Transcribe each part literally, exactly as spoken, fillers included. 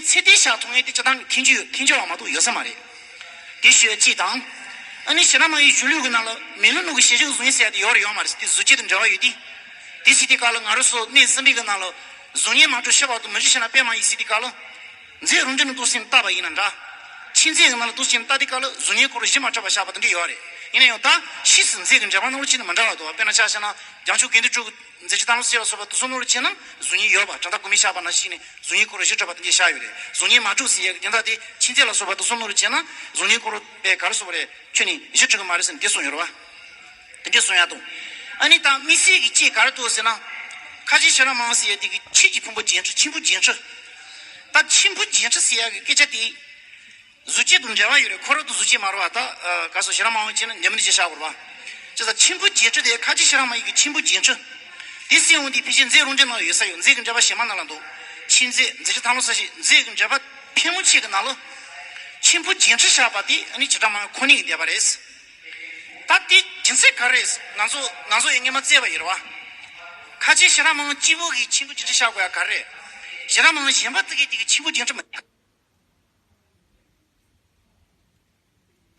ཚེ་འདས་ཤར་མཐོང་ཡས་དེ་སྤྱིར་བཏང་གི་ཐལ་འགྱུར་ཡོད། ཐལ་འགྱུར་བ་མ་གཏོགས་ཡོད་ས་མ་རེད། དེ་ཤོད་ཅིག་དང་། ཨ་ནི་ཕྱི་ལ་མ་ཡི་གཞུང་ལུགས་ཀྱི་ནང་ལ་མི་ལུས་ནང་གི་ཞེན་ཆགས་གཟུགས་བརྙན་ཟེར་ཡ་དེ་ཡོད་རེད་ཡོད་མ་རེད། དེ་གཟུགས་བྱད་དང་འབྲེལ་བ་ཡོད་དེ། དེ་ཟེར་དུས་སྐབས་ལ་ང་རང་ཚོ་གནས་གསུམ་པའི་གི་ནང་ལ་གཟུགས་བརྙན་མ་གྲུབ་ཤེས་པ་དང་མི་འཇིགས་ཤེས་ན་པདྨ་ཡིན་ཟེར་དུས་སྐབས་ལ། མཛེ་རང་འགྲེལ་ནང་དུ་སེམས་བཏགས་པ་ཡིན་ན་འདྲ། མཆིམས་མཛེས་ཀྱི་ནང་ལ་དུ་ཞིང་བཏགས་དེ་ག་ལ་གཟུགས་བརྙན་ཁོ་རང་གཞི་མ་གྲུབ་པ་བཞག་པ་དེ་འདྲ་ཡོད་རེད། ཡིན་ན་ཡང་ད་ཕྱིས་སུ་མཛེ་གི་འགྲེལ་པ་ནང་ལ་ཅི་ནས་མི་འདྲ་བ་འདུག་དཔེར་ན་ཆ་བཞག་ན་བྱང་ཆུབ་དགེ་འདུན་གྲུབ་ཀྱི་མཛེ་ཆུ་ཐང་ལ་སེ་ལ་སོགས་པ་དུ་སོང་ནོར་ལ་བྱས་ན་གཟུགས་བརྙན་ཡོད་པ་གྲངས་ཐང་གོ་མི་བཞག་པ་ནང་བཞིན་ནས་གཟུགས་བརྙན་ཁོ་རང་གཞི་གྲུབ་པ་དེ་འདྲ་བཞག་ཡོད་རེད། གཟུགས་བརྙན་མ་གྲུབ་ཟེར་ཡས་ཀྱི་དེ་འདྲ་དེ་མཆིམས་མཛེས་ལ་སོགས་པ་དུ་སོང་ནོར་ལ་བྱས་ན་གཟུགས་བརྙན་ཁོ་རང་པའི་ག་རེ་སོགས་པ་རེད། ཁྱོད་ནི་གཞི་གྲུབ་ཀྱི་མ་རེད་ཟེར་ནས་དེ་གསུངས་ཡོད་རེད་བ། དེ་འདྲ་གསུང་ཡ་དང་། ཨ་ནི་ད་དམིགས་བསལ་གྱི་ཅིག་ག་རེ་འདུག་ཟེར་ན། ཁ་ཆེ་ཤེས་རབ་མང་ཟེར་ཡ་དེ་གི་ཆོས་ཀྱི་ཕུང་པོ་རྒྱན་ཁྲི་ཆེན་པོ་རྒྱན་ཁྲི། ད་ཆེན་པོ་རྒྱན་ཁྲི་ཟེར་ཡ་གི་སྐད་ཆ་དེ། གཟུགས་བྱད་དང་འབྲེལ་བ་ཡོད་རེད། ཁོ་རང་དང་གཟུགས་བྱད་མ་རེད་བ། ད་ཨ་ག་སོ་ཤེས་རབ་མང་བ་ཅན་ན་འདི་མི་འདི་ཞེས་བྱ་བར་བ། ཅེས་ས་ཆེན་པོ་རྒྱན་ཁྲི་དེ་ཁ་ཆེ་ཤེས་རབ་མང་ཡི་གི་ཆེན་པོ་རྒྱན་ཁྲི། དེ་སེམས་འོང་དེ་ཕལ་ཆེར་མཛེ་རང་འགྲེལ་ནང་ཡོད་ས་ཡོད། མཛེ་གི་འགྲེལ་པ་གཞན་མ་ནང་ལ་འདུག་མཆིམས་མཛེས་མཛེ་ཆུ་ཐང་ལོ་ས་ཞིག་མཛེ་གི་འགྲེལ་པ་ཕལ་མོ་ཆེ་གི་ནང་ལ། ཆེན་པོ་རྒྱན་ཁྲི་བཞག་པ་དེ་ཨ་ནི་བྱེ་བྲག་སྨྲ་བའི་ཁོ་ནའི་གི་འགྲེལ་པ་རེད། ད་དེ་རྒྱུ་མཚན་ག་རེ་རེད། ང་ཚོ་ང་ཚོ་ཡི་སྔས་མ་བཙལ་བ་ཡིན་རེད་བ། ཁ་ཆེ་ཤེས་རབ་མང་གཅིག་པོ་གིས་ཆེན་པོ་རྒྱན་ཁྲི་བཞག་དགོས་ཡ་ག་རེ་རེད། ཤེས་རབ་མང་གཞན་པ་དེ་གིས་དེ་གི་ཆེན་པོ་རྒྱན་ཁྲི་མ་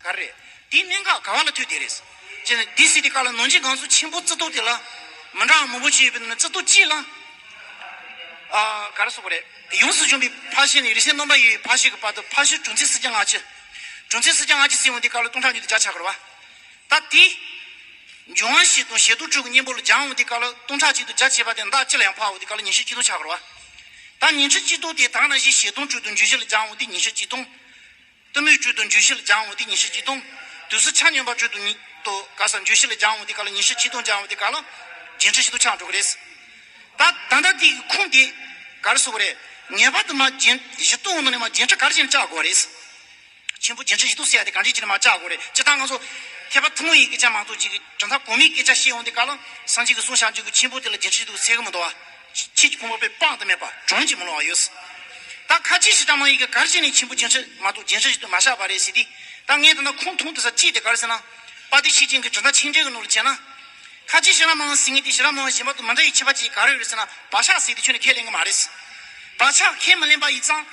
ག་རེ་རེད། དེའི་གནད་འགག་ག་བ་ལ་ཐུག་དེ་རེད། ཅེས་ནས་དེ་ཟེར་དུས་སྐབས་ལ་ནང་ཆེན་སྒང་ཚོ་ཆེན་པོ་རྩི་ཏོག་དེ་ལ་མི་འདྲ་བ་མང་པོ་ཅིག་ཡོད་པའི་ནང་ནས་རྩི་ཏོག་གཅིག་ལ། ཨ་ག་རེ་ཟེར་དགོས་རེད། ཡོངས་སུ་གཞོན་པའི་ཕར་ཕྱིན་ནས་རིང་བསྲེལ་རྣམ་པ་ཡོད་པའི་ཕར་ཕྱིན་གྱི་བར་དུ་ཕར་ཕྱིན་གྲོང་ཚད་སུམ་བརྒྱ་ལྔ་བཅུ། གྲོང་ཚད་སུམ་བརྒྱ་ལྔ་བཅུ་ཟིན་འོང་དུས་སྐབས་ལ་སྟོང་ཕྲག་གཉིས་དང་བརྒྱ་ཆགས་དགོས་རེད་བ། ད་དེ། འབྱུང་བ་བཞི་དང་བྱེ་བྲག་དྲུག་གི་གཉེན་པོ་ལ་སྦྱང་འོང་དུས་སྐབས་ལ་སྟོང་ཕྲག་གཅིག་དང་བརྒྱ་བྱས་པ་དེ་མདའ་གཅིག་ལ་ཡང་ཕར་འོང་དུས་སྐབས་ལ་ཉི་ཤུ་གཅིག་སྟོང་ཆགས་དགོས་རེད་བ། ད་ཉི་ཤུ་གཅིག་སྟོང་དེ་ད་ག་ནང་བཞིན་ཞེ་སྡང་དྲུག་དང་འགྱོད་བཤགས་ལ་སྦྱང་འོང་དུས་ཉི་ཤུ་གཅིག་སྟོང་། གཏི་མུག་དྲུག་དང་འགྱོད་བཤགས་ལ་སྦྱང་འོང་དུས་ཉི་ཤུ་གཅིག་སྟོང་། དུས་གསུམ་ཆ་སྙོམས་པ་དྲུག་དང་ཉི་དང་ག་ས་འགྱོད་བཤགས་ལ་སྦྱང་འོང་དུས་སྐབས་ལ་ཉི་ཤུ་གཅིག་སྟོང་སྦྱང་འོང་དུས་སྐབས་ལ་རྒྱན་ཁྲི་བཞི་སྟོང་ཆགས་འགྲོ་གི་རེད། ད་ད་ལྟ་དེ་གི་ཁུངས་དེ་ག་རེ་ཟེར་དགོས་རེད། ངེས་པར་དུ་མ་རྒྱན་བཞི་སྟོང་ནང་ནས་མ་རྒྱན་ཁྲི་ག་རེ་བྱས་ནས་བཅག་དགོས་རེད། ཆེན་པོ་རྒྱན་ཁྲི་བཞི་སྟོང་ཟེར་ཡ་དེ་གང་འདྲས་ཅིག་ནས་མ་བཅག་དགོས་རེད། སྤྱིར་བཏང་ང་ཚོ་ཐེག་པ་ཐུན་མོང་ཡི་སྐད་ཆ་མ་གཏོགས་ཅིག་གི་གྲུབ་མཐའ་གོང་མའི་སྐད་ཆ་བཤད་ཡོང་དུས་སྐབས་ལ་སངས་རྒྱས་ཀྱིས་གསུངས་བཞག་རྒྱུ་གི་ཆེན་པོ་དེ་ལ་རྒྱན་ཁྲི་བཞི་སྟོང་ཟེར་གི་མི་འདུག་བ། ཆོས་ཀྱི་ཕུང་པོ་པའི་དཔང་དུ་མེད་པ་གྲངས་ཀྱིས་མི་ལོངས་པ་ཡོད། ད་ཁ་ཆེ་ཤེས་རབ་མང་ཡི་གེ་ག་རེ་བྱས་ནས་ཆེན་པོ་རྒྱན་ཁྲི་མ་གཏོགས་རྒྱན་ཁྲི་བཞི་སྟོང་མ་བཞག་པ་རེད་ཟེར་དུས། ད་ངས་ད་ལྟ་ཁུངས་ཐུང་དུ་ས་གཅིག་དེ་ག་རེ་ཟེར་ན། དཔལ་ལྡན་ཤེར་ཕྱིན་གྱི་གྲུབ་མཐའ་ཆེ་འགྲེལ་གྱི་ནང་ལ་བྱས་ན། ཁ་ཆེ་ཤེས་རབ་མང་ཟེར་མཁན་དེ་ཤེས་རབ་མང་གཞན་པ་དང་མི་འདྲ་བའི་ཁྱད་པར་ཅིག་ག་རེ་ཡོད་རེད་ཟེར་ན། བག་ཆགས་ཟེར་དེ་ཁྱོན་ནས་ཁས་ལེན་གི་མ་རེད། བག་ཆགས་ཁས་མི་ལེན་པ་ཡིན་ཙང་།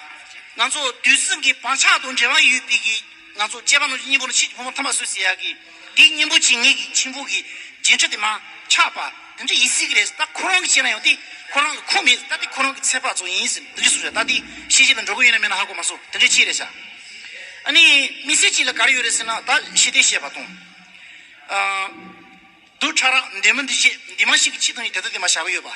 ང་ཚོ་དུས་གསུམ་གྱི་བག་ཆགས་དང་འབྲེལ་བ་ཡོད་པའི་གི་ང་ཚོ་སྐྱེས་པ་ནང་བཞིན་གཉེན་པོ་ནི་ཆོས་ཀྱི་ཕུང་པོ་ཐོབ་པ་སུ་ཟེར་ཡ་གི། དེའི་གཉེན་པོ་ཆེ་ངེས་ཀྱི་ཆེན་པོ་གི་རྒྱན་ཁྲི་དེ་མ་ཆགས་པ་དེ་འདྲ་ཡིན་སྲིད་ཀྱི་རེད། ད་ཁོ་རང་གིས་བྱས་ན་ཡང་དེ་ཁོ་རང་གི་ཁུངས་མེད། ད་དེ་ཁོ་རང་གི་ཚད་དཔག་ཙམ་ཡིན་ཟེར་འདི་འདྲ་གསུངས་ཤག་ད་དེ་ཤེས་བྱེད་ལ་འགྲོ་གི་ཡོད་ན་མེད་ན་ཧ་གོ་མ་སོང་། དེ་འདྲ་ཅིག་རེད་ཤག་ཨ་ནི་དམིགས་བསལ་གཅིག་ལ་ག་རེ་ཡོད་རེད་ཟེར་ན། ད་ཤེས་ལྡན་བཤད་པ་དང་། ཨ། རྡུལ་ཕྲ་རགས་འདས་མ་འདས་ཤེས་འདས་མ་ཤེས་ཀྱི་ཆེད་དུ་ནི་དེ་ལྟར་དེ་མ་བྱ་གི་ཡོད་པ།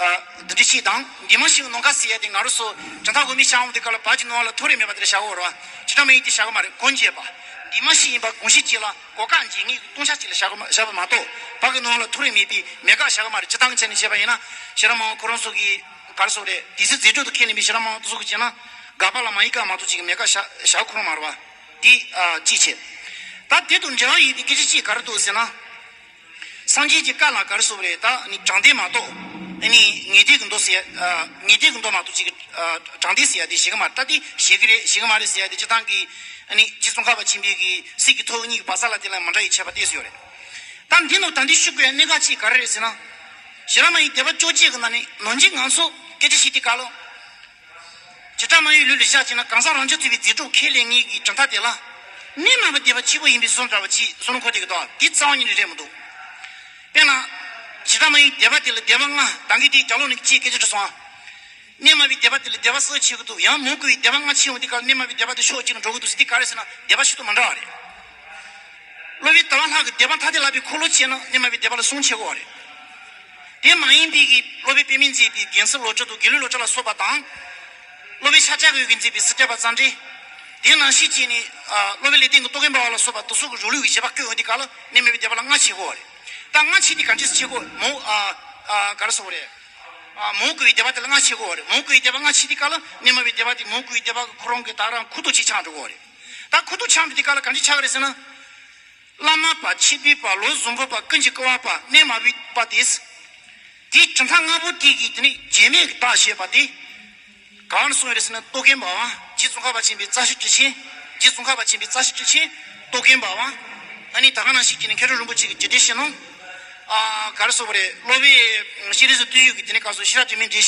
ཨ། འདི་འདྲ་ཞིག་དང་འདས་མ་ཤེས་ཀྱི་ནམ་མཁའ་ཟེར་ཡ་དེ་ང་རང་ཚོ་གྲུབ་མཐའ་དབུ་མའི་ཤར་ངོས་དེ་ག་ལ་བར་གྱི་ནང་ལ་ཐོ་རེ་མེད་པ་དེ་ལ་བྱ་གི་ཡོད་རེད་བ། བྱེ་བྲག་སྨྲ་བའི་དེ་བྱ་གི་མ་རེད། གོང་འབྱེད་པ། འདས་མ་ཤེས་ཡིན་པ་གོང་ཤེས་གཅིག་ལ་གོ་སྐབས་འབྱེད་ངེས་ཀྱི་སྟོང་ཆ་གཅིག་ལ་བྱ་གི་མ་བྱ་བ་མ་གཏོགས་བར་གྱི་ནང་ལ་ཐོ་རེ་མེད་པའི་མེད་དགག་བྱ་གི་མ་རེད། སྤྱིར་བཏང་གི་ཆ་ནས་བྱས་པ་ཡིན་ན་ཤེས་རབ་མང་ཁོ་རང་ཚོ་གི་ག་རེ་ཟེར་དགོས་རེད། དེ་ཚེ་རྫས་སྒྲོས་དུ་ཁས་ལེན་པའི་ཤེས་རབ་མང་དེ་ཚོ་གི་བྱས་ན་དགག་པ་ལ་མ་ཡིན་དགག་མ་གཏོགས་ཅིག་གི་མེད་དགག་བྱ་བྱ་ཁོ་རང་མ་རེད་བ། དེ་ཨ་གཅིག་བྱས། ད་དེ་དང་འབྲེལ་བ་ཡོད་པའི་སྐད་ཆ་གཅིག་ག་རེ་འདུག་ཟེར་ན། སངས་རྒྱས་ཀྱི་བཀའ་ལ་ག་རེ་ཟེར་དགོས་རེད། ད་ནི་དྲང་བདེན་མ་གཏོགས། ཨ་ནི་ངེས་བདེན་གྱི་མདོ་ཟེར། ཨ་ངེས་བདེན་གྱི་མདོ་མ་གཏོགས་ཅིག་གི་ཨ་དྲང་བདེན་ཟེར་ཡ་དེ་བཞེད་གི་མ་རེད། ད་དེ་བཞེད་གི་རེད་བཞེད་གི་མ་རེད་ཟེར་ཡ་དེ་སྤྱིར་བཏང་གི་ཨ་ནི་རྗེ་ཙོང་ཁ་པ་ཆེན་པོའི་གི་སྲིད་ཀྱི་ཐོག་གཉིས་ཀྱི་བག་ཆགས་ལ་དེ་ལ་མི་འདྲ་བའི་ཁྱད་པར་དེ་ཟེར་ཡོད་རེད། ད་འདི་ནང་ད་འདི་ཤོད་དགོས་ཡ་གནད་འགག་ཅིག་ག་རེ་རེད་ཟེར་ན། ཤེས་རབ་མང་ཡི་སྡེ་པ་བཅོ་བརྒྱད་ཀྱི་ནང་ནས་ནང་བཞིན་ང་ཚོ་སྐད་ཆ་བཤད་དུས་སྐབས་ལ། བྱེ་བྲག་སྨྲ་བའི་ལུགས་ལ་བཞག་བྱས་ན་གང་ཟག་རང་རྐྱ་ཐུབ་པའི་རྫས་སྒྲོས་ཁས་ལེན་ངེས་ཀྱི་གྲུབ་མཐའ་དེ་ལ། གནས་མ་བུའི་སྡེ་པ་གཅིག་པོ་ཡིན་པའི་བཟོ་འདྲ་བ་ཅིག་བཟོ་ནོ་ཁོ་དེ་གི་དོ། དེ་རྩ་བ་ཉིད་ནས་རེད་མི་འདུག་དཔེར་ན། བྱེ་བྲག་སྨྲ་བའི་སྡེ་པ་དེ་ལ་སྡེ་པ་ལྔ་ད་གིན་དེའི་རྒྱབ་ལོགས་ནས་གཅིག་སྐད་ཆ་དྲི་སོང་ཨ། གནས་མ་བུའི་སྡེ་པ་དེ་ལ་སྡེ་པ་གསུམ་ཕྱེ་གི་འདུག་ཡང་མང་དགུ་བའི་སྡེ་པ་ལྔ་ཕྱེ་འོང་དུས་སྐབས་གནས་མ་བུའི་སྡེ་པ་དེ་ཕྱོགས་གཅིག་ནས་འགྲོ་གི་འདུག་ཟེར་དེ་ག་རེ་ཟེར་ན་སྡེ་པ་ཤིན་ཏུ་མི་འདྲ་བ་རེད། སློབ་དཔོན་དྭང་བླངས་ཀྱི་སྡེ་པ་ཐ་དད་ལྷག་པའི་འཁོར་ལོ་ཕྱེ་ན་གནས་མ་བུའི་སྡེ་པ་ལ་གསུམ་ཕྱེ་གི་རེད། དེ་མ་ཡིན་པའི་གི་སློབ་དཔོན་པདྨས་མཛད་པའི་རྒྱལ་ཚབ་ལོ་བཅུ་དང་དགེ་ལུགས་ལོ་བཅུ་ལ་སོགས་པ་དང་། སློབ་དཔོན་ཤཱཀྱ་གི་གིས་མཛད་པའི་སྲིད་རྒྱལ་པ་ཙནྡྲ། དེ་ནང་བཞིན་བྱས་ནས་ཨ་སློབ་དཔོན་ལེགས་ལྡན་གྱི་རྟོག་གེ་འབར་བ་ལ་སོགས་པ་དེ་ཚོ་གི་རང་ལུགས་ཀྱི་བཞེད་པ་བཀོད་ཡོང་དུས་སྐབས་ལ་གནས་མ་བུའི་སྡེ་པ་ལ་ལྔ་ཕྱེ་གི་ཡོད་རེད། ད་ལྔ་ཕྱེ་དེ་ག་འདྲས་སེ་ཕྱེ་གི་ཡོད་མོ། ཨ་ཨ་ག་རེ་ཟེར་དགོས་རེད། ཨ་མང་དགུ་བའི་སྡེ་པ་དེ་ལ་ལྔ་ཕྱེ་གི་ཡོད་རེད། མང་དགུ་བའི་སྡེ་པ་ལྔ་ཕྱེ་དུས་སྐབས་ལ་གནས་མ་བུའི་སྡེ་པ་དེ་མང་དགུ་བའི་སྡེ་པ་གི་ཁོ་རང་གི་ད་རང་ཁུ་ཏོ་ཅིག་ཆགས་འགྲོ་གི་ཡོད་རེད། ད་ཁུ་ཏོ་ཆགས་འགྲོ་དུས་སྐབས་ལ་ག་འདྲས་ཆགས་ཀྱི་རེད་ཟེར་ན། བླ་མ་པ་ཆེན་པོའི་པ་ལོ་གཟུ་བོ་པ་ཀུན་གྱི་བསྐལ་པ་པ་གནས་མ་བུའི་པ་དེ། དེའི་གྲུབ་མཐའ་ལྔ་པོ་དེ་གི་དེ་ནི་རྗེས་མེད་ཀྱི་བདག་ཞེས་པ་དེ། གང་ལ་གསུངས་ཡོད་རེད་ཟེར་ན་རྟོག་གེ་འབར་བ་རྗེ་ཙོང་ཁ་པ་ཆེན་པོའི་རྩ་ཤེ་ཊཱིཀ་ཆེན། རྗེ་ཙོང་ཁ་པ་ཆེན་པོའི་རྩ་ཤེ་ཊཱིཀ་ཆེན་རྟོག་གེ་འབར་བ། ཨ་ནི་ད་ག་ནང་བཞིན་གྱི་ནི་མཁན་སྤྲུལ་རིན་པོ་ཆེ་གི་རྒྱུད་སྡེ་བཞི་ནང་། ཨ་ག་རེ་ཟེར་དགོས་རེད། སློབ་དཔོན་ཤྲཱི་ཟུར་བཏུས་ཡོད་ཀྱི་དེ་ནི་སྐབས་སུ་ཤེས་རབ་དྲི་མེད་འགྲེལ་